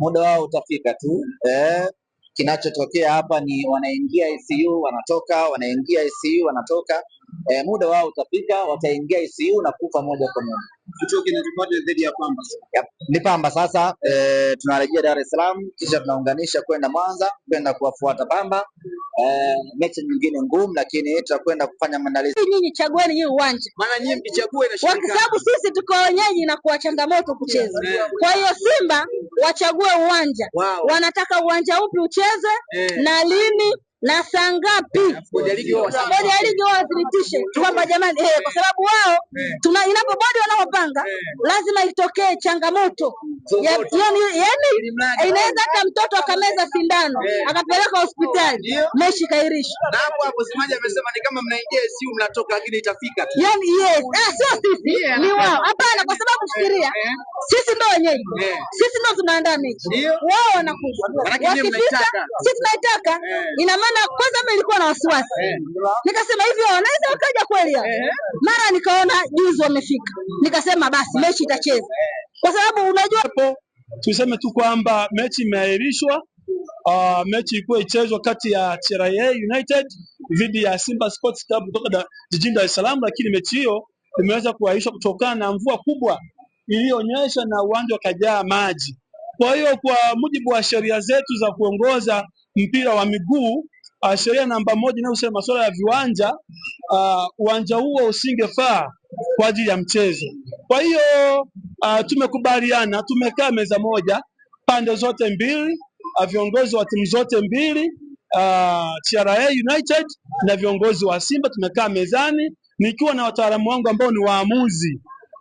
Muda wao utafika tu. Kinachotokea hapa ni wanaingia ICU wanatoka, wanaingia ICU wanatoka. Muda wao utafika, wataingia ICU na kufa moja kwa moja. Kituo kinachofuata dhidi ya Pamba. Yep. Ni Pamba sasa. Tunarejea Dar es Salaam kisha tunaunganisha kwenda Mwanza kwenda kuwafuata Pamba. Mechi nyingine ngumu, lakini tutakwenda kufanya maandalizi. Nyinyi chagueni nyinyi uwanja, Maana nyinyi mkichagua inashindikana. kwa sababu sisi tuko wenyeji na kuwa changamoto kucheza. Kwa hiyo Simba wachague uwanja, wanataka uwanja upi ucheze na lini na saa ngapi. Bodi ya ligi wao Bodi ya ligi wao wathibitishe kwamba jamani, kwa sababu wao tuna inapo bodi wanaopanga lazima itokee changamoto yani inaweza hata mtoto akameza sindano akapeleka hospitali, mechi ikairishwa. Na hapo hapo Semaji amesema ni kama mnaingia ICU mnatoka, lakini itafika tu. Yani yes, sio sisi ni wao. Hapana, kwa sababu fikiria, sisi ndo wenyeji, sisi ndo tunaandaa mechi, wao wanakuja wakifika, sisi tunaitaka. Ina maana kwanza mimi nilikuwa na wasiwasi, nikasema hivi wanaweza wakaja kweli hao? Mara nikaona juzi wamefika, nikasema basi mechi itacheza, kwa sababu unajua tuseme tu kwamba mechi imeahirishwa. Mechi ilikuwa ichezwa kati ya TRA United dhidi ya Simba Sports Club kutoka jijini Dar es Salaam, lakini mechi hiyo imeweza kuahirishwa kutokana na mvua kubwa iliyonyesha na uwanja ukajaa maji. Kwa hiyo kwa mujibu wa sheria zetu za kuongoza mpira wa miguu, sheria namba 1 inayosema masuala ya viwanja, uwanja huo usingefaa kwa ajili ya mchezo. Kwa hiyo tumekubaliana, tumekaa meza moja pande zote mbili, viongozi wa timu zote mbili, TRA United na viongozi wa Simba, tumekaa mezani nikiwa na wataalamu wangu ambao ni waamuzi,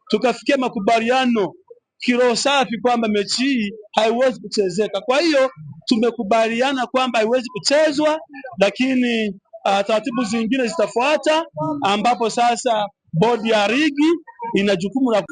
tukafikia makubaliano kiroho safi kwamba mechi hii haiwezi kuchezeka. Kwa hiyo tumekubaliana kwamba haiwezi kuchezwa, lakini taratibu zingine zitafuata, ambapo sasa bodi ya ligi ina jukumu la